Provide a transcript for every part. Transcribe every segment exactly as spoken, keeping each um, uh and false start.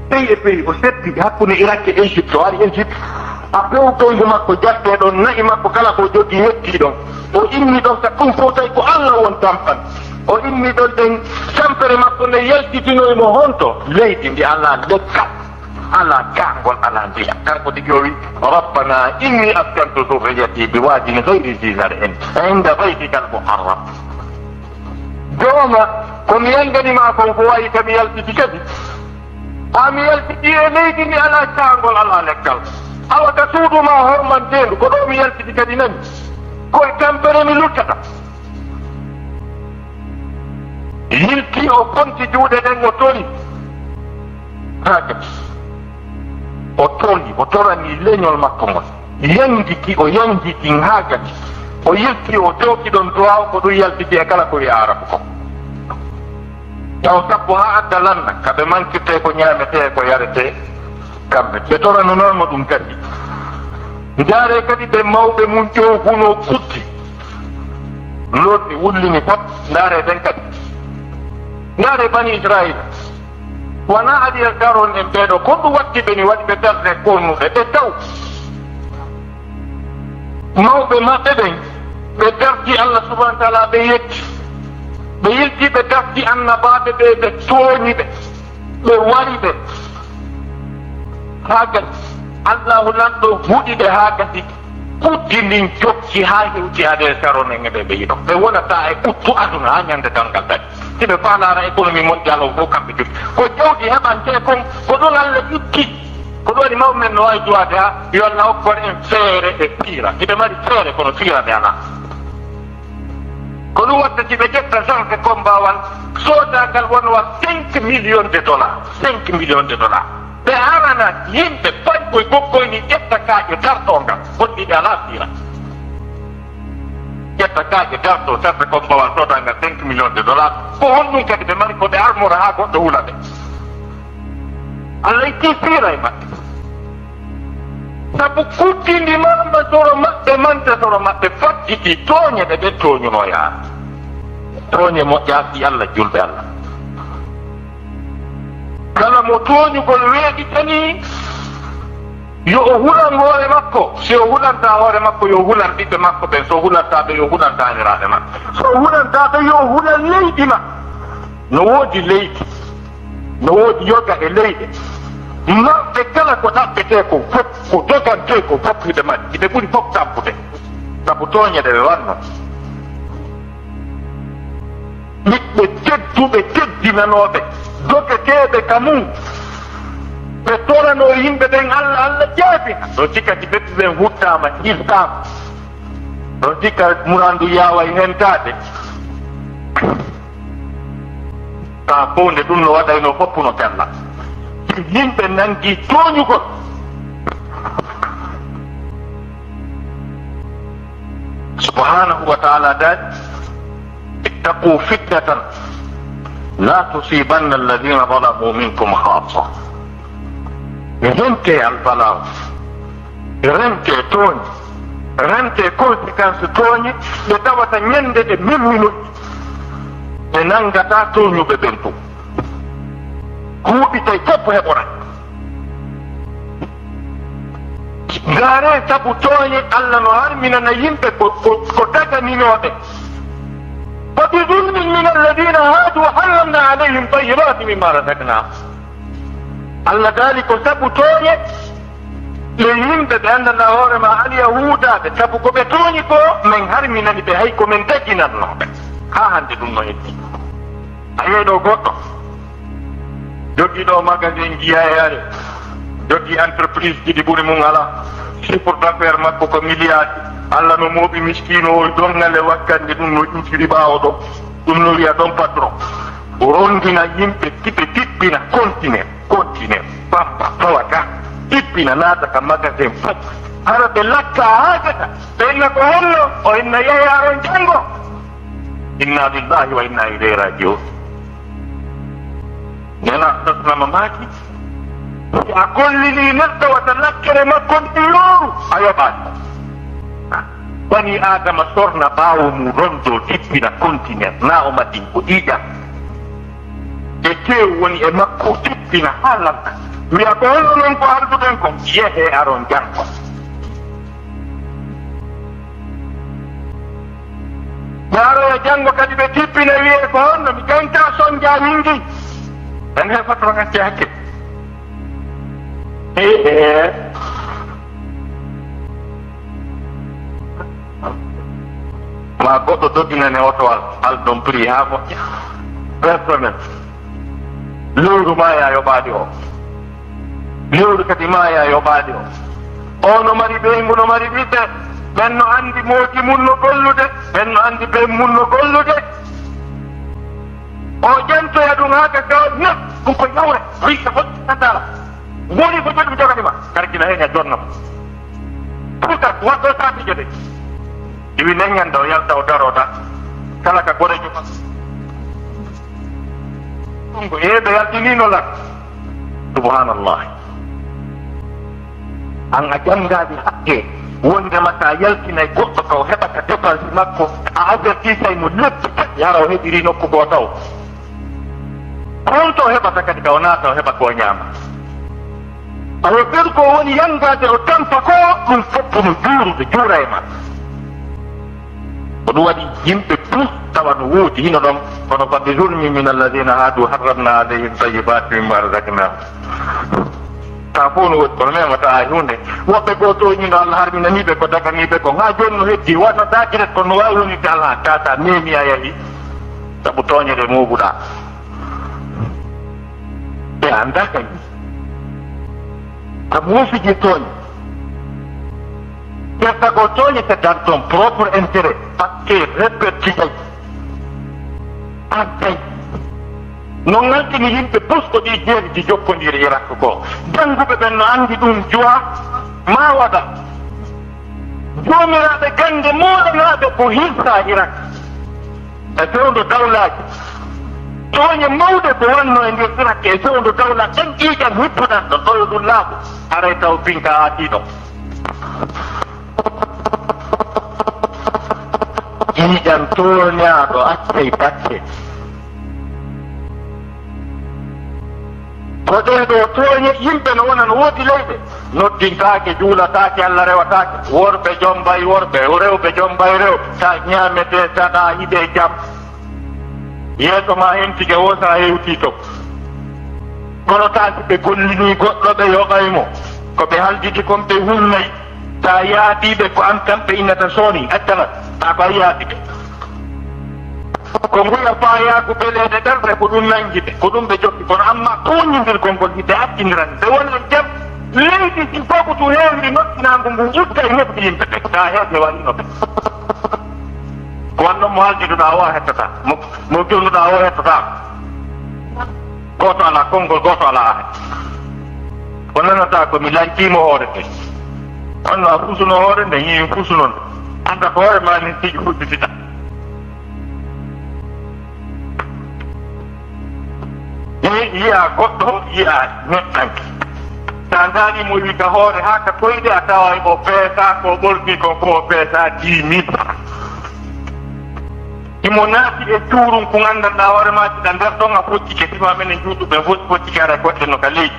Pays e pays, o seppi hakkunde Irak e Égypte, o ari Égypte. A pew peyngu makko jattee ɗon, na'i makko kala ko jogii yettii ɗon. O inni ɗon ka ɗum fof tawi ko Allah won tampan. O inni ɗon ɗen tampere makko nde yaltitinoyi mo honto? Leydi ndi alaa leggal, alaa gaangol, alaa ndiyam. Kanko tigi o wi, "Rabbana inni askantu zurriyati bi wadin ghayri zi zar'in inda baytika al-muharram." Jooma, ko mi yangani ma kon ko wayi ka mi yaltiti kadi. Haa mi yaltiti e leydi ndi alaa caangol, alaa leggal. Awa ka suudu ma hormanteendu, ko ɗo mi yaltiti kadi nani. Ko e tampere mi luttata. Yilti o fonti juuɗe ɗen o tori. Haa kadi. O tori, o torani leñol makko ngol. Yangiti, o yangiti haa kadi. O yilti o jooki ɗon duwaaw ko ɗum yaltiti e kala ko wi'a Arabu ko. Taw sappo haa adda lanna, ka ɓe mankirtee ko ñaametee, ko yaretee, kamɓe. Ɓe toranonooma ɗum kadi. Ndaaree kadi ɓe mawɓe mum ƴoofunoo kuddi. Lorni, wullini fot, ndaaree ɓen kadi. Ndaaree Bani Israayiila. Wanaa adiyal daron en ɓee ɗoo. Ko ɗum watti ɓe ni waɗi ɓe darde kornuɗe, ɓe taw. Mawɓe maɓɓe ɓen, ɓe darti Allah subhanahu wa taala, ɓe yetti. Ɓe yilti, ɓe darti annabaaɓe ɓe, ɓe tooñi ɓe, ɓe wari ɓe. Haa gasi, Allahu lanɗo huɗi ɓe haa gasi. Kuddi ndin jokki haa hewti hade saronen e ɓe ɓe yiɗo. Ɓe wonata e ɓuttu aduna haa ñande darngal dari. Si ɓe faalaara économie mondial o fof kamɓe jogii. Ko jawdi heɓantee kon, ko ɗum Allah itti. Ko ɗum waɗi mawɓe men no waawi duwaade haa yo Allah okkor en feere e piira. Hiɓe mari feere kono piira ɓe alaa. Ko ɗum watta si ɓe ƴetta Zarqe Kombawal, soodaangal wonwa cinq millions de dollars. Cinq millions de dollars. Ɓe arana yimɓe pañkoy gokkoy ni ƴetta kaaƴe dartoongal. Wonɗi ɓe alaa piira. Ƴetta kaaƴe darto Zarqe Kombawal soodaangal cinq millions de dollars. Ko honɗum kadi ɓe mari ko ɓe armora haa goɗɗo hula ɓe? Allah itti piira e maɓɓe. Sabu kuttindi mama soro maɓɓe, manta soro maɓɓe fadditi tooñe ɗe ɓe tooñuno yaara. Tooñe moƴƴaaki Allah, julɓe Allah. Kala mo tooñugol weeɗitani, yo o hulan hoore makko. Si o hulanta hoore makko, yo hulan ɓiɓɓe makko ɓen. So hulanta ɓe, yo hulan taaniraaɓe makko. So hulanta ɓe, yo hulan leydi makko. No woodi leydi, no woodi yoga e leyɗe. Maɓɓe kala ko ɗaɓɓetee ko fof, ko dogantee ko fof, hiɓe mari. Hiɓe ɓuri fof tampude. Sabu tooñe ɗe ɓe wanno. Ɓiɓɓe tedduɓe, teddinanooɓe, dogeteeɓe ka mum. Ɓe toranoo yimɓe ɓen Allah, Allah jaabina. Ɗo sikka si ɓe ɓen huttaama, hirtaama. Ɗo sikka murandu yaaway hentaade. Kaa fow nde ɗum no waɗaynoo fof no fella. Si yimɓe nanngii tooñugol, Subhaanahu wa taala daali, "Ittaqu fitnatan la tusibanna alladina zalamu minkum xaasa." Rentee albalaaw, rentee tooñe, rentee conséquence tooñe ɗe tawata ñande ɗe memminoyi, ɓe nanngataa tooñuɓe ɓen fof. Huuɓitay fof heɓoray. Ndaaree, sabu tooñe, Allah no harminana yimɓe ko, ko, ko daganinooɓe. Fa bi zulmin min alladina haadu harramna alayhim tayyibati mimma razaqnahum. Allah daali ko sabu tooñe, ɓe yimɓe ɓe anndanɗaa hoore ma alyahuudaaɓe, sabu ko ɓe tooñi ko, men harminani ɓe hay ko men daginatnoo ɓe. Haa hannde ɗum no heddii. A yiyay ɗo goɗɗo jogii ɗo magasin jiyayaare, jogii entreprise ɗiɗi ɓuri mum alaa, chiffre d'affaires makko ko milliard, Allah no mooɓi miskiino o, donngal e wakkannde ɗum no ƴuutiri ɓaawo ɗo, ɗum no wiya ɗon patron, rondina yimɓe kiɓe tippina continent, continent, pampa, fawata, tippina naata ka magasin fof, hara ɓe lakka haa gasa, ɓe inna ko honno, o inna yeeyaaron janngo. Inna lillahi wa inna ilayhi rajiun. Nelaaɗo sallama maaki, si a gollini neɗɗo wata lakkere makko ndi yooru, a yoɓaani. Bani Aadama sorna ɓaawo mum, rondo, tippina continent, na o madin ko ƴiiƴam. E teew woni e makko, tippina haa lanna. Wiya ko honno non ko halduɗen kon? Yehee aron janngo. Ɓe aroya janngo kadi ɓe jippina wiyee ko honno mi jaŋta sonjaa winndi. En heɓato ngacce hakke. Ee. Ma goɗɗo doginane otowal, al ɗon prix haa moƴƴa. Personnel. Lewru maaya yoɓaade o. Lewru kadi maaya yoɓaade o. O no mari ɓeyngu, no mari ɓiɓɓe. Ɓen no anndi mooji mun no gollude. Ɓen no anndi ɓeyngu mun no gollude. O ƴentoya ɗum haa ka gawa, ne, ɗum ko yawre, wiy ko foti sandala. Woni ko joɗi mi jogani ma. Kadi kina heen e jonnam. Pour que waɗɗo sati jode. Iwi nen ñande o yalta o darota. Kala ka gorejo ma. Ɗum ko yeeɓe yaltinino lan. Subhanallah. An a janngaali hakke wondema sa yaltinay goɗɗo ka o heɓata dépense makko, a avertisay mo lebbi tati hara o heɓiri nokku goo taw. Honto o heɓata kadi ka o naata o heɓa ko o ñaama? Awa ɓen ko woni yanngaade o tampa ko ɗum fof no juurude juura e ma. Ko ɗum waɗi yimɓe tous tawa no woodi hino ɗon, kono fa bi zulmi min alladina hadu harramna alayhim tayyibatin mimma razaqnahum. Ka fof no woodi kono memata hay huunde. Woɓɓe goo tooñino Allah harminaniiɓe ko daganiiɓe ko haa jooni no heddi wata dakiret kono no waawi wonirde Allah tata memi a yahi. Sabu tooñe ɗe mooɓuɗa. Ɓe annda kay. Sabu wosigi tooñe. Ƴetta ko tooñe, c'est dans ton propre intérêt, parce que réperti kay an kay no ŋaltini yimɓe tous ko ɗi jeeri ɗi jokkondiri Irak ko. Jannguɓe ɓen no anndi ɗum jowa ma waɗa. Joomiraaɓe gannde moolanaaɓe ko hirsa Irak. E fewndo dawlaaji. Tooñe mawɗe ko wonno e nder Irak e fewndo dawla ɗen ƴiiƴam hippuɗan ɗo ɗoyo ɗum laaɓu. Haray taw pinka aatiiɗo. Ƴiiƴam tooñaaɗo accay batte. Ko ɗee ɗoo tooñe yimɓe no wona no woodi leyɗe. Noddintaake, juulataake, Allah rewataake. Worɓe jombay worɓe, rewɓe jombay rewɓe. Ta ñaamete, taɗa, yiɗe jam. Yeeso ma hentike o sa hewti to. Kono taasi ɓe gollini goɗɗo ɓe yoɓay mo. Ko ɓe halditi kon ɓe hulnay. Ta yaadiiɓe ko an kamɓe innata sooni, accana. Ta ko a yaadiiɓe. Ko nguya faayaagu beleeɗe ɓerɗe ko ɗum nanngi ɓe, ko ɗum ɓe jokki. Kono amma tooñindirgol ngol hiɓe accindirani. Ɓe wona e jam, leydi si fagutu heewiri noddinaangu ngu utta e noppi yimɓe ɓe. Ta heeɓe waɗino ɓe. Ko wanno mo haldiduɗa o a hettata. Mo, mo jonnuɗa o hettata. Gooto alaa konngol, gooto alaa aade. Ko nanata ko mi lantiima hoore nde. Kono a fusuno hoore nde, yii fusuno nde. Anda ko hoore ma ni tigi fuɗɗitita. Yii, yiya goɗɗo, yiya neɗɗanke. Sa ndaari mo wi ka hoore haa ka koyɗe a tawa o peesa ko ɓorni ko ko o peesa dix mille. Imo naati e cuurum ko nganndanɗaa hoore ma, tiɗa nder ɗon a foccike, sima menen juutuɓe fof foccike ara goɗɗe no ka leydi.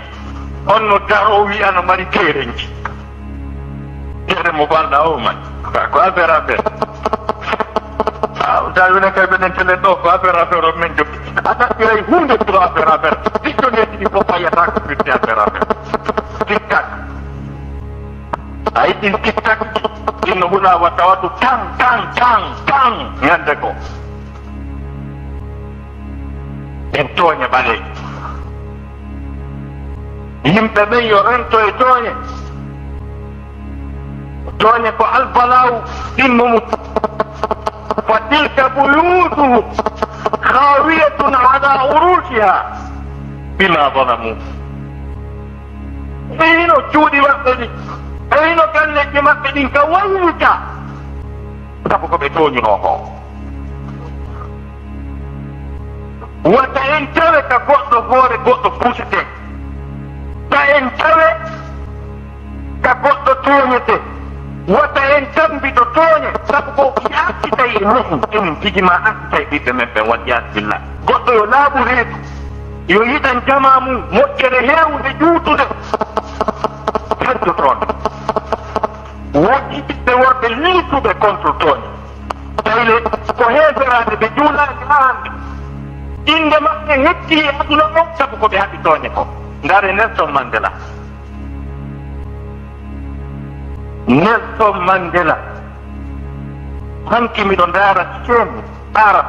On no daro wi ano mari teerenji. Teere mo balɗa o man. Ka ko affaire affaire. Ah, tawi ne kay menen tele ɗo ko affaire affaire o men jokki. A ɗaɓɓiray huunde pour affaire affaire. Dictionnaire ɗi fof payata ko firti affaire affaire. Tiktak. A yiɗi tiktak. Inno hula wa tawatu tan, tan, tan, tan. Ñande ko. En tooñe ɓaleeje. Yimɓe ɓen yo rento e tooñe. Tooñe ko albalaw ɗimmo mum. Fa tilka buyutuhum khawiyatun ala urushiha bima zalamu. E hino cuuɗi maɓɓe ɗi, e hino galleeji maɓɓe ɗin ka wallita. Sabu ko ɓe tooñunoo ko. Wata en tawe ka goɗɗo hoore goɗɗo puusete. Ta en tawe ka goɗɗo tooñete. Wata en tambi to tooñe, sabu ko o artitay e nehi, enen tigi ma artitay ɓiɓɓe men ɓen, wal iyaazu billah. Goɗɗo yo laaɓu reedu. Yo yiɗan jamaa mum moƴƴere heewunde juutude, heddo toon. Woodi ɓiɓɓe worɓe liituɓe contre tooñe. Tawi le ko heeferaaɓe, ɓe juulaani haande. Innde maɓɓe hetti e aduna o sabu ko ɓe haɓi tooñe ko. Ndaare Nelson Mandela. Nelson Mandela. Hanki miɗo ndaara chaîne Arab.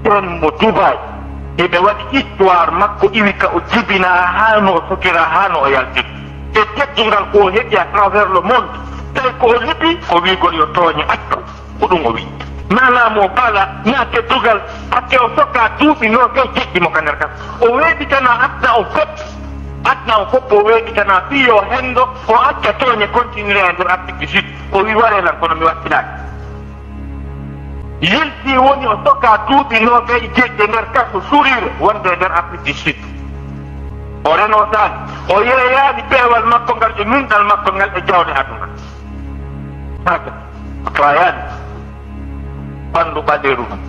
Ɗon mo Dubai, eɓe waɗi histoire makko, iwi ka o jibinaa haa no o sokiraa, haa no o yaltiri. E teddungal ko o heɓi à travers le monde, tawi ko o liɓi ko wiigol yo tooñe accu, ko ɗum o wi. Na laamu o faala, na teddungal, hakke o sokaa duuɓi noogay jeɗɗi mo ka nder kas. O weeɓitanaa adna o fof, adna o fof o weeɓitanaa fii yo hendo, o acca tooñe continuer e nder Afrique du Sud. O wi waree lan kono mi wattinaaki. Yilti woni o sokaa duuɓi noogay e jeɗɗi e nder kaso suriire wonde e nder Afrique du Sud. O renootaani, o yeeyaani peewal makko ngal e nunɗal makko ngal e jawle aduna. Haka, faayaani ɓanndu ɓaleeru mum.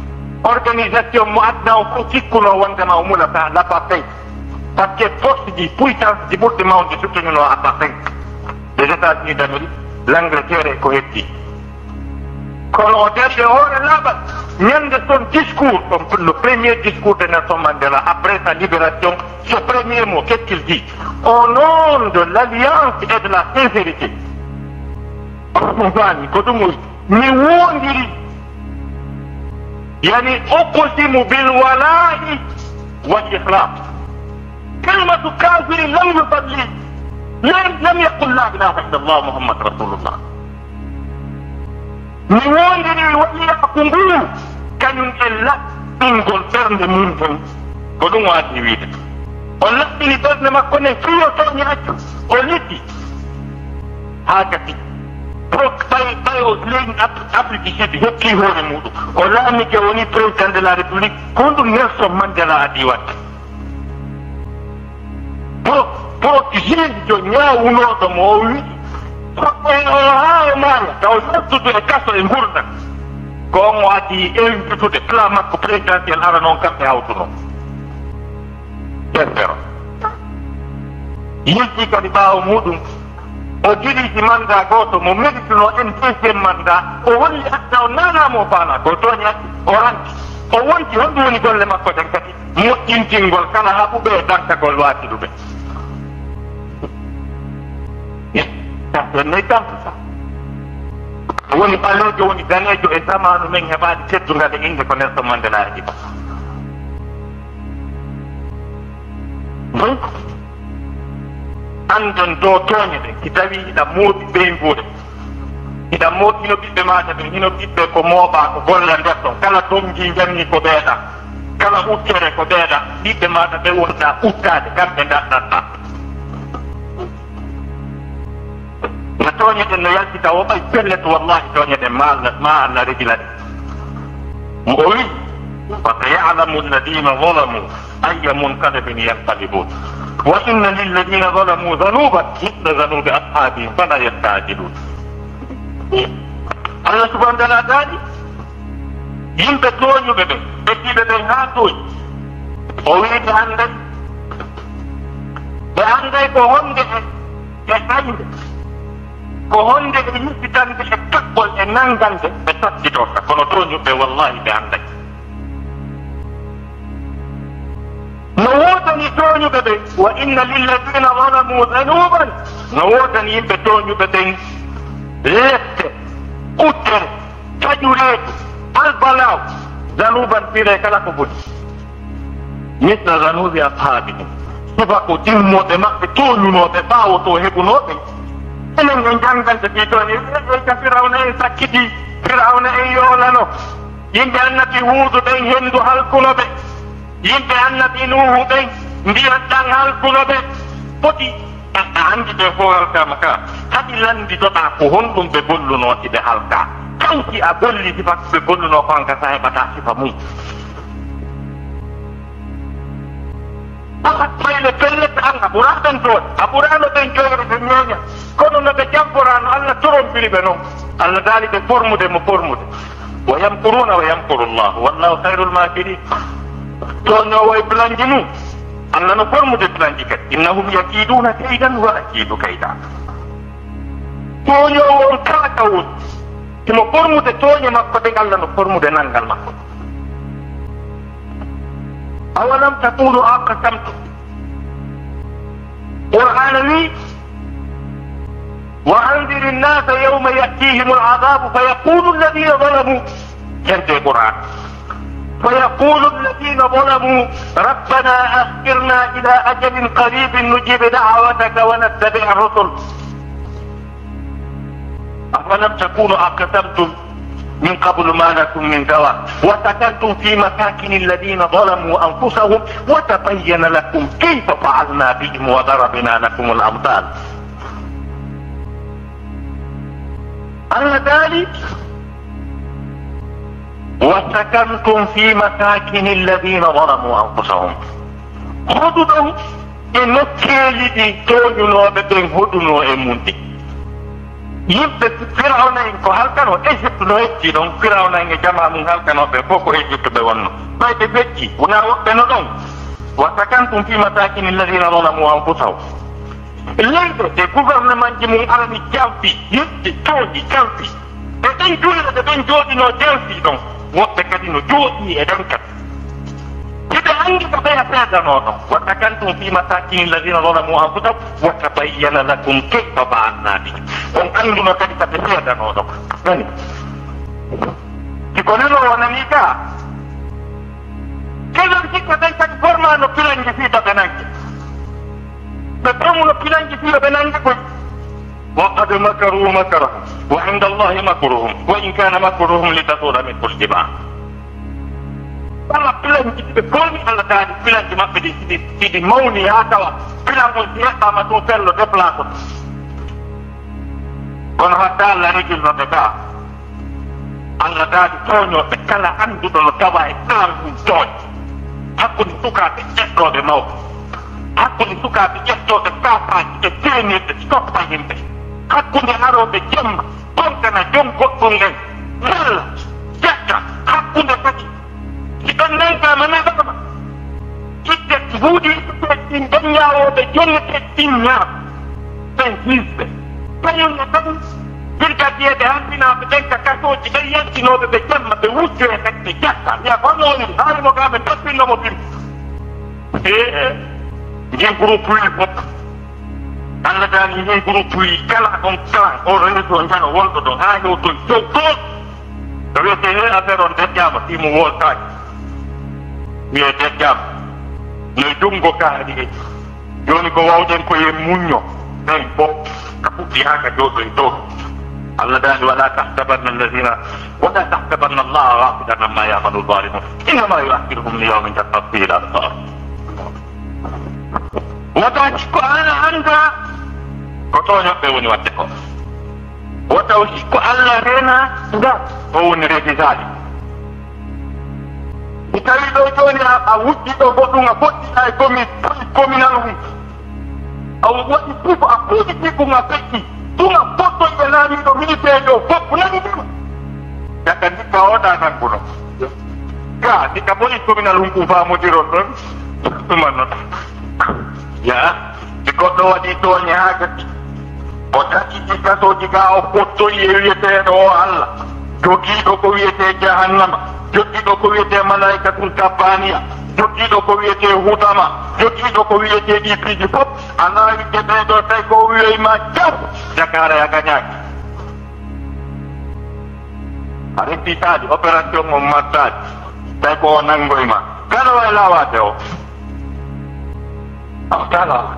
Organisation mo aduna o fof sikkunoo wondema o mula ka l'apartheid. Parce que force ji, puissance ji ɓurɗi mawde soutenunoo apartheid. Les États-Unis d'Amérique, l'Angleterre e ko heddii. Kono o dari e hoore laaɓal. Ñande son discours, son, le premier discours de Nelson Mandela après sa libération, ce premier mot, qu'est-ce qu'il dit? Au nom de l'alliance et de la sincérité. Ko ɗum o wi. Mi woondiri, yani, uqsimu bil wala'i wal ikhlas. Kalimatu kafirin lam yusalli, lam, lam yaqul la ilaha illallah Muhammad Rasulullah. Mi woondiri waliyaaku ngu, kañum e laɓɓingol ɓernde mum en. Ko ɗum o addi wiide. O laɓɓini ɓernde makko nden, fii o tooñi accu, o liɓi. Haa gasi. Pro-, ɓay, ɓay o leydi Af-, Afrique du Sud heɓti hoore muuɗum. O laamike, o woni président de la République. Ko honɗum Nelson Mandela adii waɗde? Pro-, protégeejo ñaawunooɗo mo o wi'i, o, o, haa o maaya, taw o yaltudu e kaso e ngurndan. Ko on o addi invitude plan makko présidentiel arano on kamɓe hawtuno. Ƴettero. Yilti kadi ɓaawo muuɗum, o diliti mandat gooto mo mérituno en deuxième mandat, o holli aduna o naanaa mo o faalaa, ko tooñi addi, o ranti. O wonti, honɗum woni golle makko ɗen kadi? Moƴƴintingol kala haɓuɓe e dankagol waasiduɓe. Personne n'est contre ça. Woni ɓaleejo, woni daneejo e zamaanu men heɓaani teddungal e innde ko Nelson Mandela heɓi. Donc, annden dow tooñe ɗen, si tawii hiɗa moodi ɓeynguure, hiɗa moodi hino ɓiɓɓe maaɗa ɓen, hino ɓiɓɓe ko mooɓaa, ko golla nder ɗon. Kala tonngi njanni ko ɓeeɗa, kala uttere ko ɓeeɗa, ɓiɓɓe maaɗa ɓe wonɗaa uttaade, kamɓe ndaɗɗanɗaa. No tooñe ɗen no yalti taw o ɓay pellet, wallahi tooñe ɗen ma Allah, ma Allah regila ɗe. Mo o wi, فسيعلم الذين ظلموا أي منقلب ينقلبون. وإن للذين ظلموا ذنوبا مثل ذنوب أصحابهم فلا يستعجلون. Allah subhanahu wa ta'ala daali, yimɓe tooñuɓe ɓe, ɓe tiiɓe ɓen haa tooñi. O wi'i ɓe annday, ɓe annday ko honde e, e añde, ko honde e yiltitande e kaɓɓol e nanngande ɓe tabbitorta. Kono tooñuɓe, wallahi, ɓe annday. No woodani tooñuɓe ɓen, وإن للذين ظلموا ذنوبا, no woodani yimɓe tooñuɓe ɓen lepte, uttere, taƴureedu, albalaw, ذنوبا fire kala ko boni. مثل ذنوب أصحابهم. Sifa ko ɗimmooɓe maɓɓe tooñunooɓe ɓaawo to heɓunooɓe. Enen en janngante fii toon, e, e, e ka Firawna en sakkiti, Firawna en yoolano. Yimɓe annabi Huudu ɓen henndu halkuno ɓe. Yimɓe annabi Nuuhu ɓen, ndiyan ɗan halkuno ɓe. Foti a, a anndi ɓe fof halkaama ka. Haɗi lannditoɗaa ko honɗum ɓe gollunoo si ɓe halkaa. Taw si a golli sifa ko ɓe gollunoo ko, an ka sa heɓataa sifa mum. Fakat ɓayde pellet an a ɓuraa ɓen tooñe. A ɓuraano ɓen jooɗo ɓe ñooña. Kono no ɓe jamforaano, Allah torompiri ɓe non. Allah daali ɓe formude mo formude. ويمكرون ويمكر الله والله خير الماكرين. Tooñoowo e planji mum, Allah no formude planji kadi. Innahum yakiiduuna kaydan wa akiidu kayda. Tooñoowo on kala ka woni, himo formude tooñe makko ɗen, Allah no formude nanngal makko. Awalam takunu aqsamtum. Qur'aana wi, وأنذر الناس يوم يأتيهم العذاب فيقول الذين ظلموا، jante Qur'an. فيقول الذين ظلموا ربنا أخرنا إلى أجل قريب نجب دعوتك ونتبع الرسل. أولم تكونوا أقسمتم من قبل ما لكم من زوال وسكنتم في مساكن الذين ظلموا أنفسهم وتبين لكم كيف فعلنا بهم وضربنا لكم الأمثال. Allah daali, وسكنتم في مساكن الذين ظلموا أنفسهم. Hoɗuɗon e nokkeeli ɗi tooñunooɓe ɓen hoɗunoo e mum ɗi. Yimɓe Firawna en ko halkanoo Ejiptu no hetti ɗon, Firawna en e jamaa mum halkanoo ɓe fof ko Ejiptu ɓe wonno. Ɓay ɓe feƴƴi, wonaa woɓɓe no ɗon. وسكنتم في مساكن الذين ظلموا أنفسهم. Leyɗe ɗe gouvernementji mum arani janfi, yimɓe tooñi janfi. E ɗen juulɓe ɓen jooɗinoo janfi ɗon. Woɓɓe kadi no jooɗii e ɗen kadi. Hiɓe anndi ko ɓeya seedanoo ɗon. وسكنتم في مساكن الذين ظلموا أنفسهم وتبين لكم كيف فعلنا بهم. On annduno kadi ko ɓe seedanoo ɗon. Nani? Si ko nanoowo nanii ka. Kewel hikka ɓen kadi formaano pilanji fii ka ɓe nange. Ɓe formuno pilanji fii yo ɓe nange koy. وقد مكروا مكرهم وعند الله مكرهم وإن كان مكرهم لتزول منه الجبال. Kala pilanji ɗi ɓe formi, Allah daali pilanji maɓɓe ɗi, ɗi, ɗi mawni haa tawa. Pilan on si heɓɓaama tun fello déplacé. Kono hatta Allah régulno ɓe ka. Allah daali tooñooɓe kala annduɗo no tawa e kala mum tooñ. Hakkunde sukaaɓe ƴettooɓe mawɓe. Hakkunde sukaaɓe ƴettooɓe kaafaaji e teenirɗe soppa yimɓe. Hakkunde arooɓe jemma, tonkana jom goɗɗum en. Sella, jetta, hakkunde kadi. Si ɓen nangaama, nangaama. Itte mbuuɗi ɗin ɓen ñaawooɓe, jonneteeɗi ɗin ñaama. Ɓen hisɓe. Kañum ne tan, birgadiyeeɓe hanfinaaɓe ɓen ka kasooji ɓen, yaltinooɓe ɓe jemma, ɓe wujjoya kadi ɓe jatta. Wiya ko honno woni? Haali mo gaa ɓe tappinno mo bim. E, e, ngin groupe wi fof. Allah daali ngin groupe wi kala on clan, on réseau njano wonɗo ɗon, haa hewtoy dow ɗon. Ko wiyetee he affaire on deƴƴaama, fii mo woosaaki. Wiyee deƴƴaama. No e junngo kaari e. Jooni ko waawɗen ko yen muñño. Ɓen fof ka fuɗɗi haa ka jooɗoy dow. Allah daali, ولا تحسبن الذين، ولا تحسبن الله غافلا عما يعمل الظالمون، إنما يؤخرهم ليوم تشخص فيه الأبصار. Wota sikku Allah anndaa ko tooñooɓe woni waɗde ko. Wota o sikku Allah reenaa nga, o woni refisaade. Si tawii ɗoo jooni a, a wujji ɗoo goɗɗum, a foɗɗi ay komi, kominal mum. A waɗi fof, a politique mum, a feƴƴi. Ɗum a fottoy e laamiiɗo militaire o fof nanndima. Caggal ndikka o ɗa nannguno. Ga, ndikka police communal hum ko famotiron ɗon. Ɗum annota. Ya, si goɗɗo waɗi tooñe haa gasi. O taƴiti kasooji ga, o fottoyi e wiyeteeɗo o Allah. Jogiiɗo ko wiyetee jahannama. Jogiiɗo ko wiyetee malaa'ikatul kabbaniya. Jogiiɗo ko wiyetee hutama. Jogiiɗo ko wiyetee ɗi piiji fof. A naawi ke ɓee ɗoo, tawi ko o wiyoy ma jam. Jakaara ya gañaaki. A renti taadi, opération on martaadi. Tawi ko o nanngoy ma. Kala way laawaade o. Aw tala.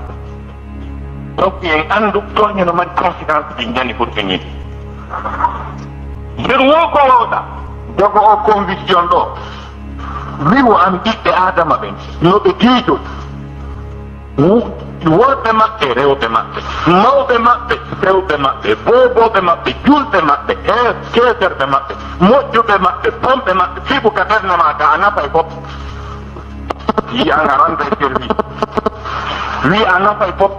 Donc, en anndu tooñe no mari conséquence ɗi ñande fof ñande. Nder wo ko wowɗa, jogo o conviction ɗo. Wiwo am ɓiɓɓe Adama ɓen, no ɓe giijo. Wu-, worɓe maɓɓe, rewɓe maɓɓe, mawɓe maɓɓe, fewɓe maɓɓe, boobooɓe maɓɓe, julɓe maɓɓe, e keeferɓe maɓɓe, moƴƴuɓe maɓɓe, bonɓe maɓɓe, sibu ka ɓernde ma ka a nafay fof. Yi an a ranta e service. Wi a nafay fof.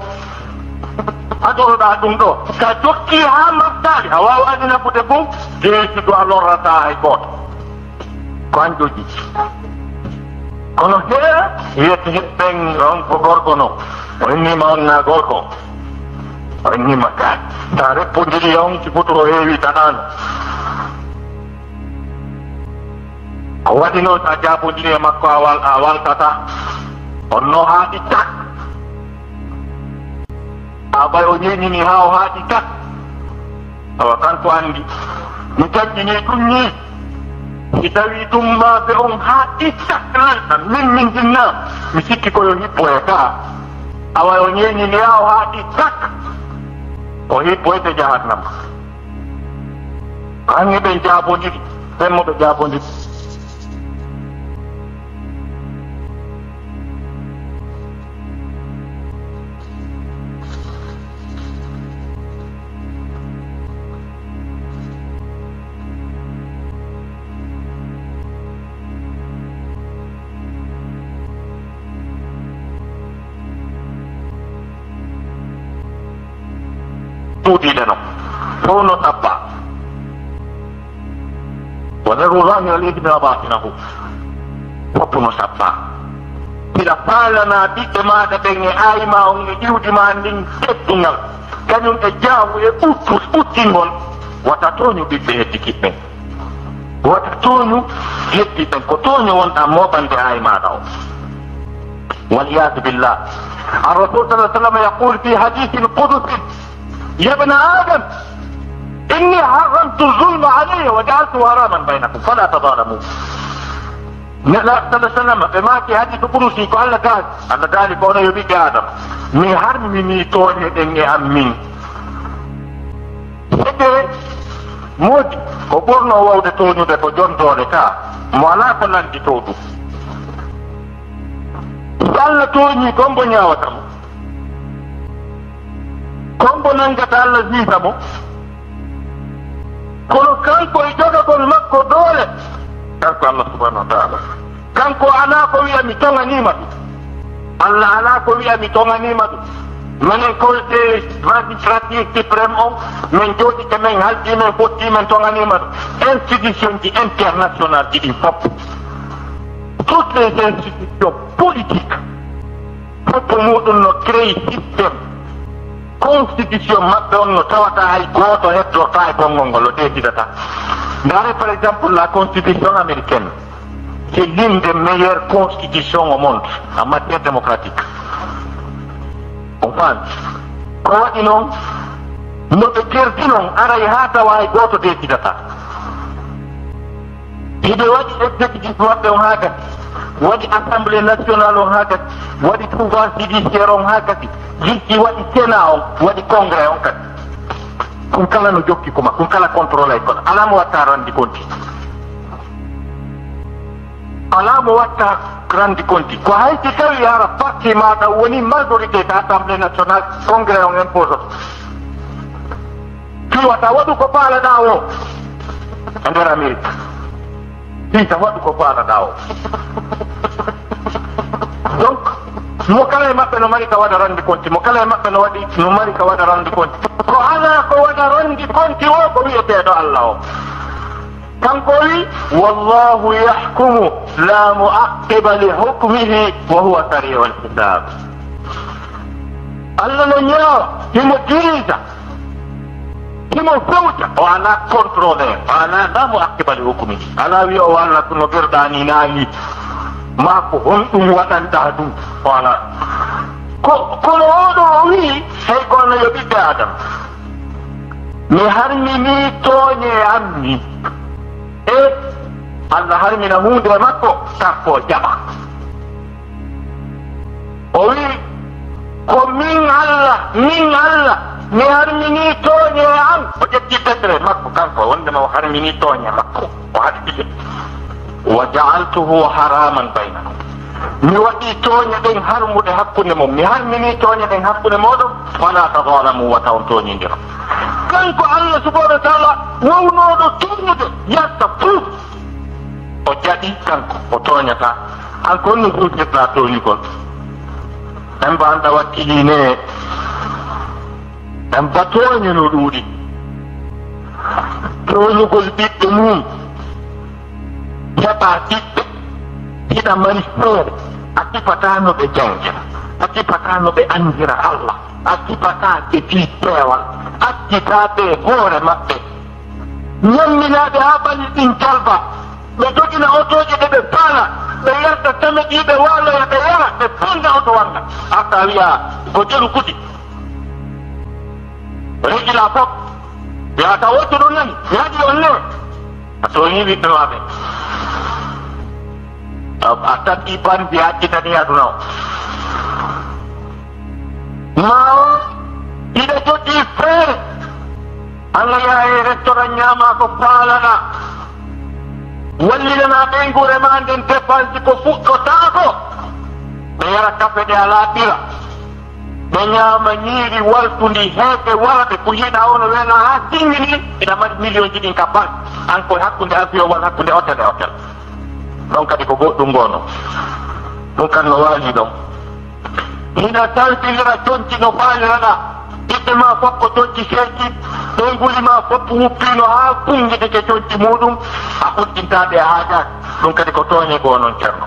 Adoroɗaa ɗum ɗo. Ka jokki haa martaali, a waawa ani nafude fof. Jeesuɗo a lorrataa hay gooto. Ko an jogii. Kono hee, yiyete hiɓɓen on ko gorko no. O innima on na gorko. O innima ka. Ta reppondiri on ci foto o heewi tanano. Ko waɗi noon, so a jaabondiri e makko, a wal-, a waltata. On no haaɗi tak. A ɓay o ñeñini haa o haaɗi tak. Awa, kanko anndi. Mi jaggini ɗum ni. Si tawi ɗum ma ɓe on haaɗi tak, lanɗan. Min, min jinna. Mi sikki ko yo hippo e ka. Awa, o ñeñini haa o haaɗi tak. O hippo e te jahannama. Hanŋe ɓen jaabondiri, ɓen mo ɓe jaabondiri. Tuudiiɗe no, fof no sabbaa. Wa zaru zahira al-ithmi wa batinahu. Fof no sabbaa. Hiɗa faalana ɓiɓɓe maaɗa ɓen e aayi ma on e iwdi ma ndin teddungal, kañum e jaawu e ɓuttu-, ɓuttingol, wata tooñu ɓiɓɓe heddikiɓɓe ɓen. Wata tooñu heddi ɓen, ko tooño wonɗaa mooɓande aayi maaɗa o. Wal iyaazu billah. Ar-Rasul sallallahu alayhi wa sallam yaqul fi hadithin qudusi, "Ya ibna Adam, inni harramtu zulma alayya wa ja'altuhu haraman baynakum, fala tadalamu." Nela sallallahu alayhi wa sallam, ɓe maaki hadithu qudusi, ko Allah daali, Allah daali ko onon yo ɓiɓɓe Adama, mi harmini tooñe ɗen e an min. Hedde moodi ko ɓurno wawde tooñude ko jontoore ka, mo alaa ko lannditoo ɗum. Si Allah tooñii, ko mbo ñaawata mo? Ko mbo nanngata Allah hiisa mo? Kono kanko e jogagol makko doole, kanko Allah subhanahu wa ta'ala. Kanko alaa ko wi'a mi toŋaniima ɗum. Allah alaa ko wi'a mi toŋaniima ɗum. Menen Conseil magistrature suprême on, men jooɗike men haldi men fotti men toŋaniima ɗum. Institution ji international ji ɗin fof. Toutes les institutions politiques, fof muɗum no créé système. Constitution maɓɓe on no tawata hay gooto heddorta e konngol ngol, o desidata. Ndaare, par exemple, la constitution américaine. C'est l'une des meilleures constitutions au monde en matière démocratique. On faami? Ko waɗi noon, no ɓe kerdi noon, aray haa tawa hay gooto desidata. Hiɓe waɗi exécutif maɓɓe on haa gasi, waɗi assemblée nationale on haa gasi, waɗi pouvoir judiciaire on haa gasi, jirti waɗi Sénat on, waɗi congrès on kadi. Kun kala no jokki kuma, kun kala contrôle ay kono. Alaa mo watta randi konti. Alaa mo watta randi konti. Ko hay si tawi hara parti maɗa woni majorité ka Assemblée nationale, congrès on imposoto. Fii wata waɗu ko faalaɗaa o e nder Amérique. Fii ta waɗu ko faalaɗaa o. Donc, mo kala e maɓɓe no mari ka waɗa randi konti, mo kala e maɓɓe no waɗi, no mari ka waɗa randi konti. Ko alaa ko waɗa randi konti o ko wi'eteeɗo Allah o. Kanko wi, "Wallahu yahkumu la mu'aqqiba li hukmihi wa huwa sari'ul hisab." Allah no ñaawa, himo dirija, himo fewta, o alaa contrôleur, o alaa la mu'aqqiba li hukmihi. Alaa wi'oowo Allah ko no gerɗaa ni naani, maa ko honɗum waɗanɗaa ɗum, o alaa. Ko, kono oo ɗoo o wi'i, hey, kono yo ɓiɓɓe Adama. Mi harminii tooñe am mi. E Allah harmina huunde e makko, kanko o jaɓa. O wi'i, "Ko min Allah, min Allah, mi harminii tooñe am." O ƴetti décret makko kanko, wonde ma o harminii tooñe makko. O haɗi ɗiɗi. "Wa ja'altuhu haraman baynakum." Mi waɗi tooñe ɗen harmuɗe hakkunde mon. Mi harmini tooñe ɗen hakkunde mooɗon. Fala tazalamu, wata on tooñindiro. Kanko Allah subhanahu wa ta'ala wawnooɗo tooñude yatta fuu. O jaɓi kanko, o tooñata. An kon no huutirɗa tooñugol. En mbaanɗa wakkiliine. En mba tooñe no ɗuuɗi. Tooñugol ɓiɓɓe mum. Heɓa ɓiɓɓe, Ina mari feere, a sifataa no ɓe janngira, a sifataa no ɓe anndira Allah, a sifataa ɓe fii peewal, accitaa ɓe hoore maɓɓe. Ñamminaa ɓe haa ɓalli ɗin calba, ɓe jogina otooje ɗe ɓe paala, ɓe yalta tameɗi, ɓe waaloya, ɓe yara, ɓe panga oto wannga. Arta wiya, ko jelu kuti. Régila fof, wiya ka wottu ɗum nani, yaadi on ne. A tooñii ɓiɓɓe maa ɓe. A, a tatti banndi, a accitani aduna o. Ma o, iɗa jogii feere. Alla yaha e restaurant ñaama ko faalana. Wallilana ɓeynguure maa nden dépense ko fuɗɗotaako. Ɓe yara kafe ɗe alaa ɓira. Ɓe ñaama ñiiri waltundi, heefe wara ɓe, ko yiɗaa ono wela haa singini, ina mari miliyonji ɗin ka banque. An koye hakkunde avion walla hakkunde hôtel e hôtel. Ɗon kadi ko goɗɗum ngono. Ɗum kan no waali ɗon. Ina salfilira conci no faaliraɗaa. Ɓiɓɓe maa fof ko conci seeɗi. Ɓeynguuli maa fof wuppiino haa funngitike conci muuɗum. A uddintaa ɓe a haajaaki. Ɗum kadi ko tooñe goo non, Ceerno.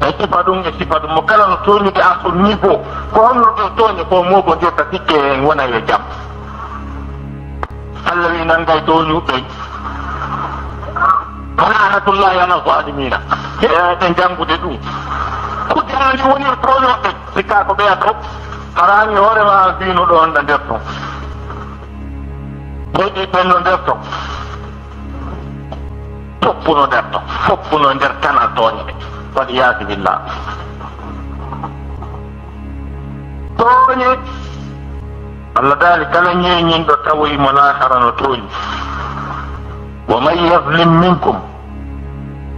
E sifa ɗum, e sifa ɗum, mo kala no tooñude à son niveau. Ko honno ɗo tooñe ko mooɓondirta sikke en wona e jam? Allah wi nanngay tooñuɓe. Lanatullahi ala zalimina. Heɗen janngude ɗum. Ko jaraani woni e tooñoɓe. Sikka ko ɓeya to. Haraani hoore ma fino ɗo honɗa nder ton. Heɗi ɓenno nder ton. Foppuno nder ton, foppuno nder kanal tooñe. Wal iyaazu billah. Tooñe. Allah daali kala ñeeñinɗo tawoyi mo laakara no tooñi. Wa man yazlim minkum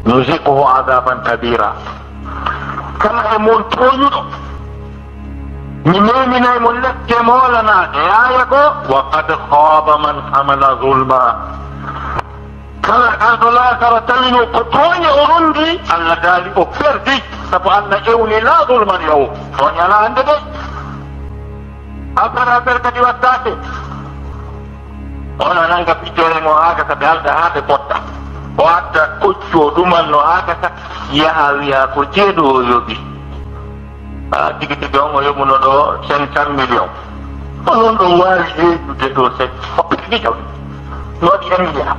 nuziquhu azaban kabira. Kala e mon tooñuɗo, mi meminay mo lette moolanaɗe. Yaaya ko, wa qad khaba man hamala zulma. Kala arɗo laakara tawino ko tooñe o rondi, Allah daali o perdi, sabu Allah ewni la zulman yaw, tooñe alaa hannde de. Affaire, affaire kadi wattaake. On a nannga pittore mo haa gasa ɓe alda haa ɓe potta. O adda koccu o ɗumanno haa gasa, yaha wiya ko ceeɗu o yoɓi. Ah, tigi tigi on o yoɓuno ɗo cinq cent millions. Onon ɗon waawi yeeyude ɗo cinq cent millions. No waɗi un milliard.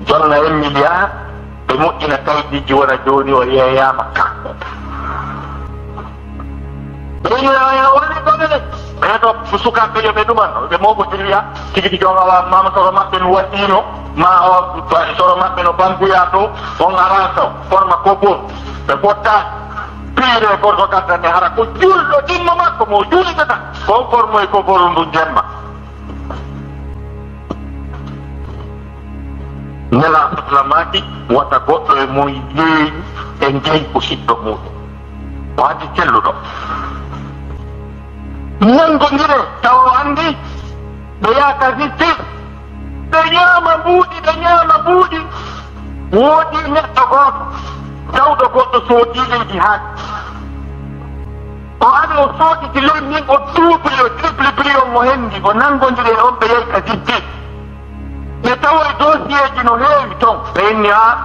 Jonna un milliard, ɓe moƴƴina kayitiji wona jooni o yeeyaama ka. Ɓe ina ya woni ɗo de. Ɓe ɗo sukaaɓe yo ɓe ɗuman, ɓe mawɓe tiri wiya, tigi tigi on awa mama soro maɓɓe no waɗɗiino, ma o soro maɓɓe no bankuya to, on ara so, forma kobor, ɓe fotta, piire gorko gaddanne hara ko julɗo ɗimmo makko mo juulde tan, ko formo e kobor ndu jemma. Nela sohla maaki, wata goɗɗo e mon yeeyu e njeygu siɗɗo muuɗum. Ko adii celluɗo. Nanngondire tawa o anndi, ɓe yaha ka justice, ɓe ñaama mbuuɗi, ɓe ñaama mbuuɗi. Woodi neɗɗo gooto, tawɗo goɗɗo soodi leydi haa o ari, o soodi leydi ndin, o duubli, o tripli prix on mo hendi, o nanngondiri e on, ɓe yahi ka justice. Ɓe tawoyi dossier ji no heewi ton. Ɓe inni, "Haa,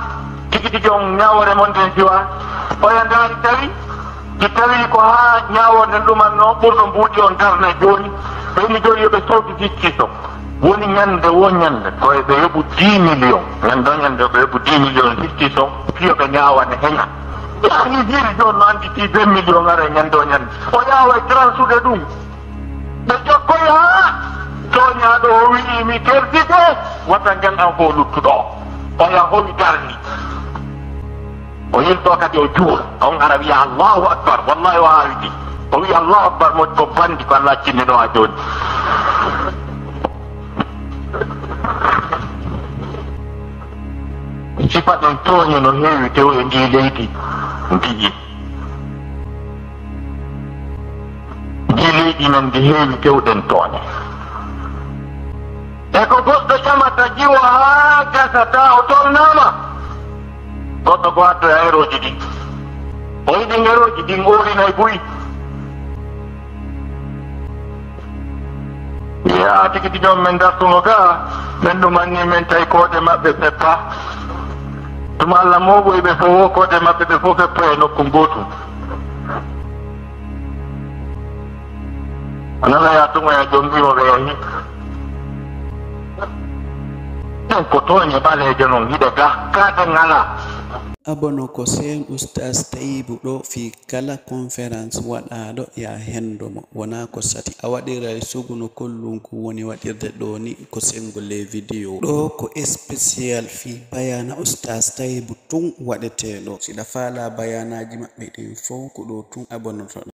tigi tigi on ñaawoore mon nden siwa." Oya ndaari tawi, si tawi ko haa ñaawoore nden ɗumanno, ɓurɗo mbuuɗi on darna jooni. Ɓe inni jooni yo ɓe soodu justice o. Woni ñande wo ñande, ko e ɓe yoɓu dix millions. Ñande o ñande ɓe yoɓu dix millions justice o, fiyo ɓe ñaawane heña. Yaani jiri jooni no anndi ti vingt millions ara e ñande o ñande. O yaawa e transude ɗum. Ɓe jokkoyi haa tooñaaɗo o wi'i, "Mi perdike, wata ngen an fof luttuɗo o." O yahowi darni. O yilto kadi o juula. On ara wiya, "Allahu Akbar." Wallahi o haawiti. O wi'i, "Allahu Akbar," mo ko bandi ko Allah accinni ɗo haa jooni. Sifa ɗen tooñe no heewi tew e ndi leydi ndi. Ndi leydi men ndi heewi tewɗen tooñe. E ko goɗɗo ƴamata jiwo haa gasa taa o tolnaama. Goɗɗo ko addoya erooji ɗin. O yiɗi erooji ɗin, oorinay buy. Yaa tigi tigi on men dartuno ga, men ɗum anni men tawi koode maɓɓe peppa. Tuma Allah mooɓoy ɓe fof, koode maɓɓe ɓe fof peppa e nokku gootum. Nana ya tuma ya jombi mo ɓe yahi. Ɗen ko tooñe ɓaleeje non, hiɗe ga, kaɗe ŋala. Abono ko seen Oustaz Tayibu ɗo fii kala conférence waɗaaɗo ya hendo mo, wonaa ko sati. A waɗiray sugu no kollunku woni waɗirde ɗoo ni ko senngo les vidéos. Ɗoo ko spécial fii bayaana Oustaz Tayibu tun waɗetee ɗoo. Si ɗa faalaa bayaanaaji maɓɓe ɗin fow ko ɗoo tun abonotoɗaa.